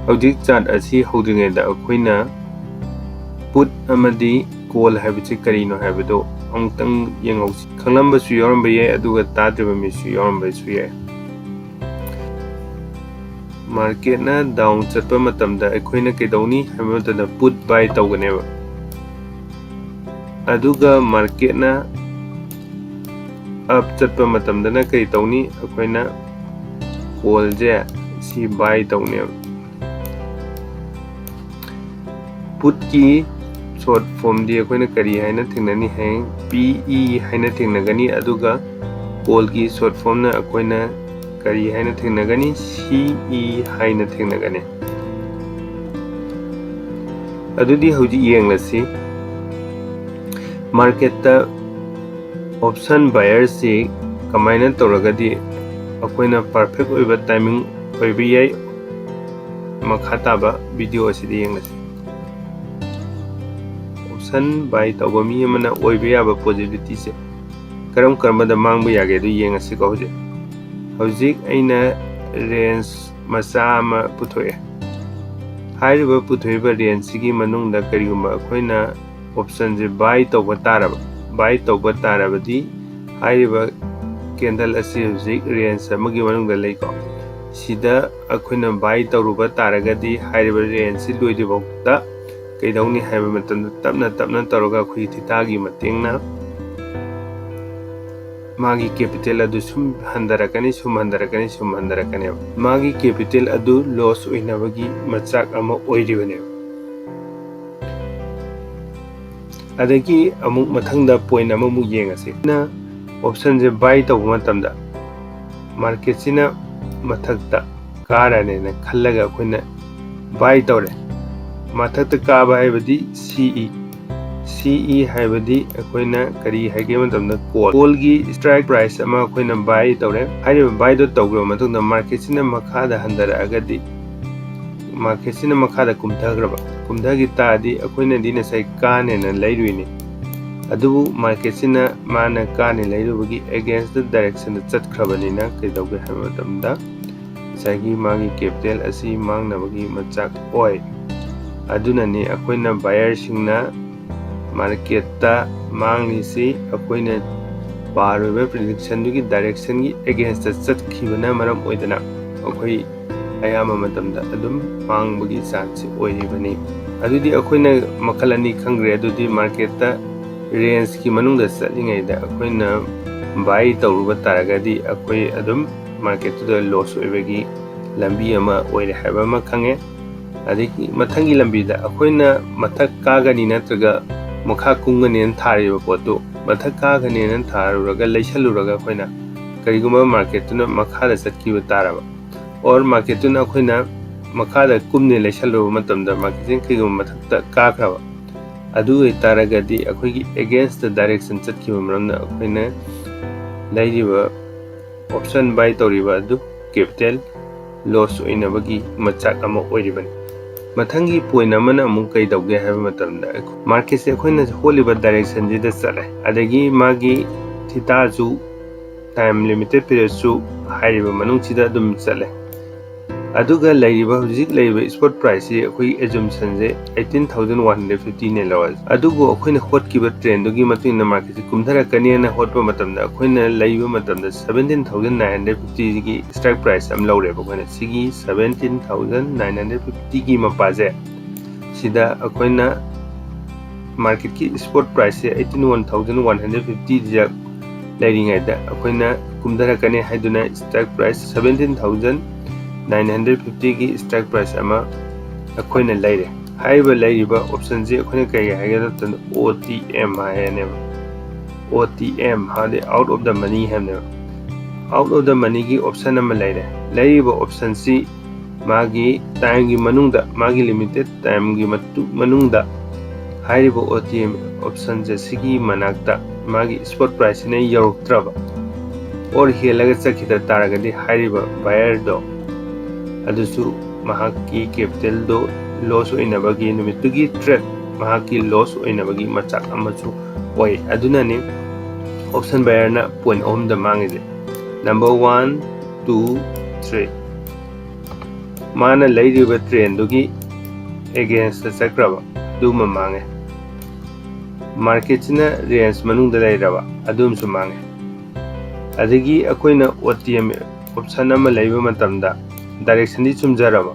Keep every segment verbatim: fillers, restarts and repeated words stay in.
ꯍꯧꯖꯤꯛ ꯆꯥꯔꯠ ꯑꯁꯤ ꯍꯧꯗ꯭ꯔꯤꯉꯩꯗ ꯑꯩꯈꯣꯏꯅ ꯄꯨꯠ ꯑꯃꯗꯤ ꯀꯣꯜ ꯍꯥꯏꯕꯁꯤ ꯀꯔꯤꯅꯣ ꯍꯥꯏꯕꯗꯨ ꯑꯃꯨꯛꯇꯪ ꯌꯦꯡꯍꯧꯁꯤ꯫ ꯈꯪꯂꯝꯕꯁꯨ ꯌꯥꯎꯔꯝꯕ ꯌꯥꯏ, ꯑꯗꯨꯒ ꯇꯥꯗ꯭ꯔꯤꯕ ꯃꯤꯁꯨ ꯌꯥꯎꯔꯝꯕꯁꯨ ꯌꯥꯏ꯫ ꯃꯥꯔꯀꯦꯠꯅ ꯗꯥꯎꯟ ꯆꯠꯄ ꯃꯇꯝꯗ ꯑꯩꯈꯣꯏꯅ ꯀꯩꯗꯧꯅꯤ ꯍꯥꯏꯕ ꯃꯇꯝꯗ ꯄꯨꯠ ꯕꯥꯏ ꯇꯧꯒꯅꯦꯕ꯫ ꯑꯗꯨꯒ ꯃꯥꯔꯀꯦꯠꯅ ꯑꯞ ꯆꯠꯄ ꯃꯇꯝꯗꯅ ꯀꯔꯤ ꯇꯧꯅꯤ? ꯑꯩꯈꯣꯏꯅ ꯀꯣꯜꯁꯦ ꯁꯤ ꯕꯥꯏ ꯇꯧꯅꯦꯕ꯫ ꯄꯨꯠꯀꯤ ꯁꯣꯔꯠ ꯐꯣꯝꯗꯤ ꯑꯩꯈꯣꯏꯅ ꯀꯔꯤ ꯍꯥꯏꯅ ꯊꯦꯡꯅꯅꯤ? ꯍꯌꯦꯡ ꯄꯤ ꯏ ꯍꯥꯏꯅ ꯊꯦꯡꯅꯒꯅꯤ, ꯑꯗꯨꯒ ꯀꯣꯜꯒꯤ ꯁꯣꯔꯠ ꯐꯣꯝꯅ ꯑꯩꯈꯣꯏꯅ ꯀꯔꯤ ꯍꯥꯏꯅ ꯊꯦꯡꯅꯒꯅꯤ? ꯁꯤ ꯏ ꯍꯥꯏꯅ ꯊꯦꯡꯅꯒꯅꯤ꯫ ꯑꯗꯨꯗꯤ ꯍꯧꯖꯤꯛ ꯌꯦꯡꯂꯁꯤ, ꯃꯥꯔꯀꯦꯠꯇ ꯑꯣꯞꯁꯟ ꯕꯥꯌꯔꯁꯤ ꯀꯃꯥꯏꯅ ꯇꯧꯔꯒꯗꯤ ꯑꯩꯈꯣꯏꯅ ꯄꯔꯐꯦꯛ ꯑꯣꯏꯕ ꯇꯥꯏꯃꯤꯡ ꯑꯣꯏꯕ ꯌꯥꯏ꯫ ꯃꯈꯥ ꯇꯥꯕ ꯚꯤꯗꯤꯑꯣ ꯑꯁꯤꯗ ꯌꯦꯡꯂꯁꯤ꯫ ꯑꯣꯞꯁꯟ ꯕꯥꯏ ꯇꯧꯕ ꯃꯤ ꯑꯃꯅ ꯑꯣꯏꯕ ꯌꯥꯕ ꯄꯣꯁꯤꯕꯤꯂꯤꯇꯤꯁꯦ ꯀꯔꯝ ꯀꯔꯝꯕꯗ ꯃꯥꯡꯕ ꯌꯥꯒꯦ, ꯑꯗꯨ ꯌꯦꯡꯉꯁꯤꯀꯣ꯫ ꯍꯧꯖꯤꯛ ꯍꯧꯖꯤꯛ ꯑꯩꯅ ꯔꯦꯟꯖ ꯃꯆꯥ ꯑꯃ ꯄꯨꯊꯣꯛꯑꯦ꯫ ꯍꯥꯏꯔꯤꯕ ꯄꯨꯊꯣꯛꯏꯕ ꯔꯦꯟꯖꯁꯤꯒꯤ ꯃꯅꯨꯡꯗ ꯀꯔꯤꯒꯨꯝꯕ ꯑꯩꯈꯣꯏꯅ ꯑꯣꯞꯁꯟꯁꯦ ꯕꯥꯏ ꯇꯧꯕ ꯇꯥꯔꯕ, ꯕꯥꯏ ꯇꯧꯕ ꯇꯥꯔꯕꯗꯤ ꯍꯥꯏꯔꯤꯕ ꯀꯦꯟꯗꯜ ꯑꯁꯤ ꯍꯧꯖꯤꯛ ꯔꯦꯟꯖ ꯑꯃꯒꯤ ꯃꯅꯨꯡꯗ ꯂꯩꯀꯣ꯫ ꯁꯤꯗ ꯑꯩꯈꯣꯏꯅ ꯕꯥꯏ ꯇꯧꯔꯨꯕ ꯇꯥꯔꯒꯗꯤ ꯍꯥꯏꯔꯤꯕ ꯔꯦꯟꯖꯁꯤ ꯂꯣꯏꯗ꯭ꯔꯤꯐꯥꯎꯗ ꯀꯩꯗꯧꯅꯤ ꯍꯥꯏꯕ ꯃꯇꯝꯗ ꯇꯞꯅ ꯇꯞꯅ ꯇꯧꯔꯒ ꯑꯩꯈꯣꯏꯒꯤ ꯊꯤꯇꯥꯒꯤ ꯃꯇꯦꯡꯅ ꯃꯥꯒꯤ ꯀꯦꯄꯤꯇꯦꯜ ꯑꯗꯨ ꯁꯨꯝ ꯍꯟꯊꯔꯛꯀꯅꯤ, ꯁꯨꯝ ꯍꯟꯊꯔꯛꯀꯅꯤ, ꯁꯨꯝ ꯍꯟꯊꯔꯛꯀꯅꯦꯕ꯫ ꯃꯥꯒꯤ ꯀꯦꯄꯤꯇꯦꯜ ꯑꯗꯨ ꯂꯣꯁ ꯑꯣꯏꯅꯕꯒꯤ ꯃꯆꯥꯛ ꯑꯃ ꯑꯣꯏꯔꯤꯕꯅꯦꯕ꯫ ꯑꯗꯒꯤ ꯑꯃꯨꯛ ꯃꯊꯪꯗ ꯄꯣꯏꯟ ꯑꯃꯃꯨꯛ ꯌꯦꯡꯉꯁꯤ꯫ ꯑꯩꯅ ꯑꯣꯞꯁꯟꯁꯦ ꯕꯥꯏ ꯇꯧꯕ ꯃꯇꯝꯗ ꯃꯥꯔꯀꯦꯠꯁꯤꯅ ꯃꯊꯛꯇ ꯀꯥꯔꯅꯦꯅ ꯈꯜꯂꯒ ꯑꯩꯈꯣꯏꯅ ꯕꯥꯏ ꯇꯧꯔꯦ꯫ ꯃꯊꯛꯇ ꯀꯥꯕ ꯍꯥꯏꯕꯗꯤ ꯁꯤ ꯏ꯫ ꯁꯤ ꯏ ꯍꯥꯏꯕꯗꯤ ꯑꯩꯈꯣꯏꯅ ꯀꯔꯤ ꯍꯥꯏꯒꯦ ꯃꯇꯝꯗ ꯀꯣꯜ꯫ ꯀꯣꯜꯒꯤ ꯁ꯭ꯇ꯭ꯔꯥꯏꯛ ꯄ꯭ꯔꯥꯏꯁ ꯑꯃ ꯑꯩꯈꯣꯏꯅ ꯕꯥꯏ ꯇꯧꯔꯦ꯫ ꯍꯥꯏꯔꯤꯕ ꯕꯥꯏꯗꯣ ꯇꯧꯈ꯭ꯔꯕ ꯃꯇꯨꯡꯗ ꯃꯥꯔꯀꯦꯠꯁꯤꯅ ꯃꯈꯥꯗ ꯍꯟꯊꯔꯛꯑꯒꯗꯤ, ꯃꯥꯔꯀꯦꯠꯁꯤꯅ ꯃꯈꯥꯗ ꯀꯨꯝꯊꯈ꯭ꯔꯕ, ꯀꯨꯝꯊꯈꯤ ꯇꯥꯔꯗꯤ ꯑꯩꯈꯣꯏꯅꯗꯤ ꯉꯁꯥꯏ ꯀꯥꯅꯦꯅ ꯂꯩꯔꯨꯏꯅꯤ꯫ ꯑꯗꯨꯕꯨ ꯃꯥꯔꯀꯦꯠꯁꯤꯅ ꯃꯥꯅ ꯀꯥꯅꯤ ꯂꯩꯔꯨꯕꯒꯤ against directionꯗ ꯆꯠꯈ꯭ꯔꯕꯅꯤꯅ ꯀꯩꯗꯧꯒꯦ ꯍꯥꯏꯕ ꯃꯇꯝꯗ ꯉꯁꯥꯏꯒꯤ ꯃꯥꯒꯤ capital ꯑꯁꯤ ꯃꯥꯡꯅꯕꯒꯤ ꯃꯆꯥꯛ ꯑꯣꯏ꯫ ꯑꯗꯨꯅꯅꯤ ꯑꯩꯈꯣꯏꯅ buyerꯁꯤꯡꯅ marketꯇ ꯃꯥꯡꯂꯤꯁꯤ ꯑꯩꯈꯣꯏꯅ ꯄꯥꯔꯨꯕ predictionꯗꯨꯒꯤ directionꯒꯤ againstꯇ ꯆꯠꯈꯤꯕꯅ ꯃꯔꯝ ꯑꯣꯏꯗꯅ ꯑꯩꯈꯣꯏ ꯑꯌꯥꯝꯕ ꯃꯇꯝꯗ ꯑꯗꯨꯝ ꯃꯥꯡꯕꯒꯤ chanceꯁꯤ ꯑꯣꯏꯔꯤꯕꯅꯤ꯫ ꯑꯗꯨꯗꯤ ꯑꯩꯈꯣꯏꯅ ꯃꯈꯜ ꯑꯅꯤ ꯈꯪꯈ꯭ꯔꯦ꯫ ꯑꯗꯨꯗꯤ marketꯇ rangeꯀꯤ ꯃꯅꯨꯡꯗ ꯆꯠꯂꯤꯉꯩꯗ ꯑꯩꯈꯣꯏꯅ buy ꯇꯧꯔꯨꯕ ꯇꯥꯔꯒꯗꯤ ꯑꯩꯈꯣꯏ ꯑꯗꯨꯝ marketꯇꯨꯗ loss ꯑꯣꯏꯕꯒꯤ ꯂꯝꯕꯤ ꯑꯃ ꯑꯣꯏꯔꯦ ꯍꯥꯏꯕ ꯑꯃ ꯈꯪꯉꯦ꯫ ꯑꯗꯒꯤ ꯃꯊꯪꯒꯤ ꯂꯝꯕꯤꯗ ꯑꯩꯈꯣꯏꯅ ꯃꯊꯛ ꯀꯥꯒꯅꯤ ꯅꯠꯇ꯭ꯔꯒ ꯃꯈꯥ ꯀꯨꯝꯒꯅꯤꯅ ꯊꯥꯔꯤꯕ ꯄꯣꯠꯇꯨ ꯃꯊꯛ ꯀꯥꯒꯅꯤꯅ ꯊꯥꯔꯨꯔꯒ ꯂꯩꯁꯜꯂꯨꯔꯒ ꯑꯩꯈꯣꯏꯅ ꯀꯔꯤꯒꯨꯝꯕ marketꯇꯨꯅ ꯃꯈꯥꯗ ꯆꯠꯈꯤꯕ ꯇꯥꯔꯕ, or marketꯇꯨꯅ ꯑꯩꯈꯣꯏꯅ ꯃꯈꯥꯗ ꯀꯨꯝꯅꯤ ꯂꯩꯁꯜꯂꯨꯕ ꯃꯇꯝꯗ marketꯁꯤꯅ ꯀꯩꯒꯨꯝꯕ ꯃꯊꯛꯇ ꯀꯥꯈ꯭ꯔꯕ, ꯑꯗꯨ ꯑꯣꯏꯇꯥꯔꯒꯗꯤ ꯑꯩꯈꯣꯏꯒꯤ against the direction ꯆꯠꯈꯤꯕ ꯃꯔꯝꯅ ꯑꯩꯈꯣꯏꯅ ꯂꯩꯔꯤꯕ option buy ꯇꯧꯔꯤꯕ ꯑꯗꯨ capital loss ꯑꯣꯏꯅꯕꯒꯤ ꯃꯆꯥꯛ ꯑꯃ ꯑꯣꯏꯔꯤꯕꯅꯤ꯫ ꯃꯊꯪꯒꯤ point ꯑꯃꯅ ꯑꯃꯨꯛ ꯀꯩ ꯇꯧꯒꯦ ꯍꯥꯏꯕ ꯃꯇꯝꯗ, marketꯁꯦ ꯑꯩꯈꯣꯏꯅ ꯍꯣꯠꯂꯤꯕ directionꯁꯤꯗ ꯆꯠꯂꯦ, ꯑꯗꯒꯤ ꯃꯥꯒꯤ thetaꯁꯨ, time limited periodꯁꯨ ꯍꯥꯏꯔꯤꯕ ꯃꯅꯨꯡꯁꯤꯗ ꯑꯗꯨꯝ ꯆꯠꯂꯦ꯫ ꯑꯗꯨꯒ ꯂꯩꯔꯤꯕ, ꯍꯧꯖꯤꯛ ꯂꯩꯔꯤꯕ spot priceꯁꯤ ꯑꯩꯈꯣꯏꯒꯤ assumptionꯁꯦ eighteen thousand one hundred fiftyꯅꯦ ꯂꯧꯔꯁꯦ꯫ ꯑꯗꯨꯕꯨ ꯑꯩꯈꯣꯏꯅ ꯍꯣꯠꯈꯤꯕ trendꯗꯨꯒꯤ ꯃꯇꯨꯡ ꯏꯟꯅ marketꯁꯦ ꯀꯨꯝꯊꯔꯛꯀꯅꯤꯅ ꯍꯣꯠꯄ ꯃꯇꯝꯗ ꯑꯩꯈꯣꯏꯅ ꯂꯩꯕ ꯃꯇꯝꯗ seventeen thousand nine hundred fiftyꯒꯤ strike price ꯑꯃ ꯂꯧꯔꯦꯕ ꯑꯩꯈꯣꯏꯅ꯫ ꯁꯤꯒꯤ seventeen thousand nine hundred fiftyꯒꯤ ꯃꯄꯥꯁꯦ ꯁꯤꯗ ꯑꯩꯈꯣꯏꯅ marketꯀꯤ spot priceꯁꯦ eighteen one thousand one hundred fiftyꯗ ꯂꯩꯔꯤꯉꯩꯗ ꯑꯩꯈꯣꯏꯅ ꯀꯨꯝꯊꯔꯛꯀꯅꯤ ꯍꯥꯏꯗꯨꯅ strike price seventeen thousand nine hundred fiftyꯒꯤ strike price ꯑꯃ ꯑꯩꯈꯣꯏꯅ ꯂꯩꯔꯦ꯫ ꯍꯥꯏꯔꯤꯕ ꯂꯩꯔꯤꯕ optionꯁꯤ ꯑꯩꯈꯣꯏꯅ ꯀꯔꯤ ꯍꯥꯏꯒꯦ ꯍꯥꯏꯕ ꯃꯇꯝꯗ OTM ꯍꯥꯏꯔꯅꯦꯕ꯫ OTM ꯍꯥꯏꯗꯤ out of the money ꯍꯥꯏꯕꯅꯦꯕ꯫ Out of the moneyꯒꯤ option ꯑꯃ ꯂꯩꯔꯦ꯫ ꯂꯩꯔꯤꯕ optionꯁꯤ ꯃꯥꯒꯤ timeꯒꯤ ꯃꯅꯨꯡꯗ, ꯃꯥꯒꯤ limited timeꯒꯤ ꯃꯇꯨ-, ꯃꯅꯨꯡꯗ ꯍꯥꯏꯔꯤꯕ OTM optionꯁꯦ ꯁꯤꯒꯤ ꯃꯅꯥꯛꯇ ꯃꯥꯒꯤ spot priceꯁꯤꯅ ꯌꯧꯔꯛꯇ꯭ꯔꯕ or ꯍꯦꯜꯂꯒ ꯆꯠꯈꯤꯗ ꯇꯥꯔꯒꯗꯤ ꯍꯥꯏꯔꯤꯕ buyerꯗꯣ ꯑꯗꯨꯁꯨ ꯃꯍꯥꯛꯀꯤ capitalꯗꯣ loss ꯑꯣꯏꯅꯕꯒꯤ, ꯅꯨꯃꯤꯠꯇꯨꯒꯤ trade ꯃꯍꯥꯛꯀꯤ loss ꯑꯣꯏꯅꯕꯒꯤ ꯃꯆꯥꯛ ꯑꯃꯁꯨ ꯑꯣꯏ꯫ ꯑꯗꯨꯅꯅꯤ option buyerꯅ point ꯑꯍꯨꯝꯗ ꯃꯥꯡꯉꯤꯁꯦ꯫ Number one, two, three꯫ ꯃꯥꯅ ꯂꯩꯔꯤꯕ ꯇ꯭ꯔꯦꯟꯗꯨꯒꯤ ꯑꯦꯒꯦꯟꯁꯇ ꯆꯠꯈ꯭ꯔꯕ, ꯑꯗꯨꯃ ꯃꯥꯡꯉꯦ꯫ ꯃꯥꯔꯀꯦꯠꯁꯤꯅ ꯔꯦꯟꯖ ꯃꯅꯨꯡꯗ ꯂꯩꯔꯕ, ꯑꯗꯨꯝꯁꯨ ꯃꯥꯡꯉꯦ꯫ ꯑꯗꯒꯤ ꯑꯩꯈꯣꯏꯅ ꯑꯣ ꯇꯤ ꯑꯦꯝ ꯑꯣꯞꯁꯟ ꯑꯃ ꯂꯩꯕ ꯃꯇꯝꯗ ꯗꯥꯏꯔꯦꯛꯁꯟꯗꯤ ꯆꯨꯝꯖꯔꯕ,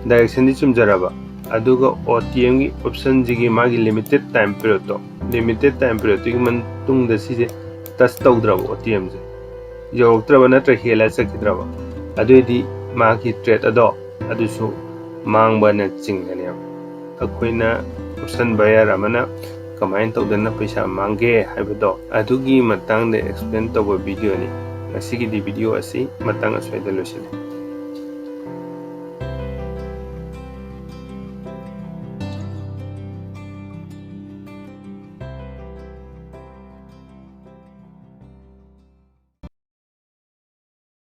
ꯗꯥꯏꯔꯦꯛꯁꯟꯗꯤ ꯆꯨꯝꯖꯔꯕ, ꯑꯗꯨꯒ ꯑꯣ ꯇꯤ ꯑꯦꯝꯒꯤ ꯑꯣꯞꯁꯟꯁꯤꯒꯤ ꯃꯥꯒꯤ ꯂꯤꯃꯤꯇꯦꯠ ꯇꯥꯏꯝ ꯄꯤꯔꯤꯌꯠꯇꯣ, ꯂꯤꯃꯤꯇꯦꯠ ꯇꯥꯏꯝ ꯄꯤꯔꯤꯌꯠꯇꯨꯒꯤ ꯃꯇꯨꯡꯗ ꯁꯤꯁꯦ ꯇꯁ ꯇꯧꯗ꯭ꯔꯕ, ꯑꯣ ꯇꯤ ꯑꯦꯝꯁꯦ ꯌꯧꯔꯛꯇ꯭ꯔꯕ ꯅꯠꯇ꯭ꯔꯒ ꯍꯦꯜꯂ ꯆꯠꯈꯤꯗ꯭ꯔꯕ, ꯑꯗꯨꯑꯣꯏꯗꯤ ꯃꯥꯒꯤ ꯇ꯭ꯔꯦꯠ ꯑꯗꯣ ꯑꯗꯨꯁꯨ ꯃꯥꯡꯕꯅ ꯆꯤꯡꯒꯅꯦꯕ꯫ ꯑꯩꯈꯣꯏꯅ ꯑꯣꯞꯁꯟ ꯕꯌꯔ ꯑꯃꯅ ꯀꯃꯥꯏꯅ ꯇꯧꯗꯅ ꯄꯩꯁꯥ ꯃꯥꯡꯒꯦ ꯍꯥꯏꯕꯗꯣ, ꯑꯗꯨꯒꯤ ꯃꯇꯥꯡꯗ ꯑꯦꯛꯁꯄ꯭ꯂꯦꯟ ꯇꯧꯕ ꯚꯤꯗꯤꯑꯣꯅꯤ꯫ ꯉꯁꯤꯒꯤꯗꯤ ꯚꯤꯗꯤꯑꯣ ꯑꯁꯤ ꯃꯇꯥꯡ ꯑꯁ꯭ꯋꯥꯏꯗ ꯂꯣꯏꯁꯤꯜꯂꯤ꯫